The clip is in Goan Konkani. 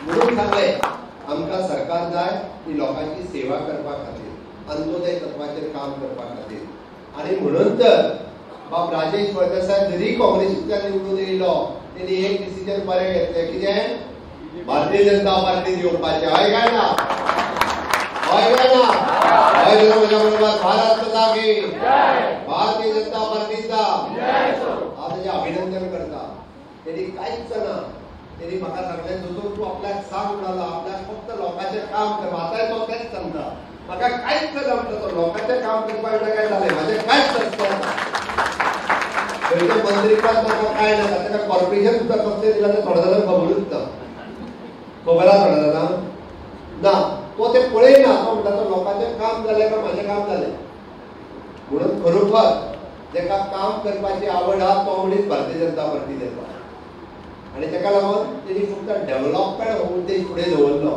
म्हणून सांगलें आमकां सरकार जाय ती लोकांची सेवा करपा खातीर, अंत्योदय तत्वाचेर काम करपा खातीर. आनी म्हणून तर बाब राजेश फळदेसाय जरी काँग्रेसींतल्यान निवडून येयलो तेणी एक डिसिजन बरें घेतलें, कितें? भारतीय जनता पार्टीन येवपाचें. हय काय ना? हय काय ना? हय जाल्यार म्हज्या बरोबर भारत माता की, भारतीय जनता पार्टीचा. हांव तेजें अभिनंदन करता. तेणी कांयच ना, तेणी म्हाका सांगलें दोतोर तूं आपल्याक सांग म्हणालो, आपल्याक फक्त लोकांचें काम कर. आतांय तो तेंच सांगता, म्हाका कांयच ना म्हणटा तो, लोकांचें काम करपा विटा काय जालें, म्हाजें कांयच नासता. खंयचें मंत्रीपद म्हाका कांय नाका, ताका कॉर्पोरेशन सुद्दां कसलें दिलां तें थोड्या जाणांक खबरूच ना. खबर आसा थोड्या जाणांक ना, तो तें पळयना. तो म्हणटा तो लोकांचें काम जालें काय म्हाजें काम जालें. म्हणून खरोखर जेका काम करपाची आवड आहा तो मनीस भारतीय जनता पार्टीन येता. आनी ताका लागून तेणी फक्त डेव्हलपमेंट हो उद्देश फुडें दवरलो.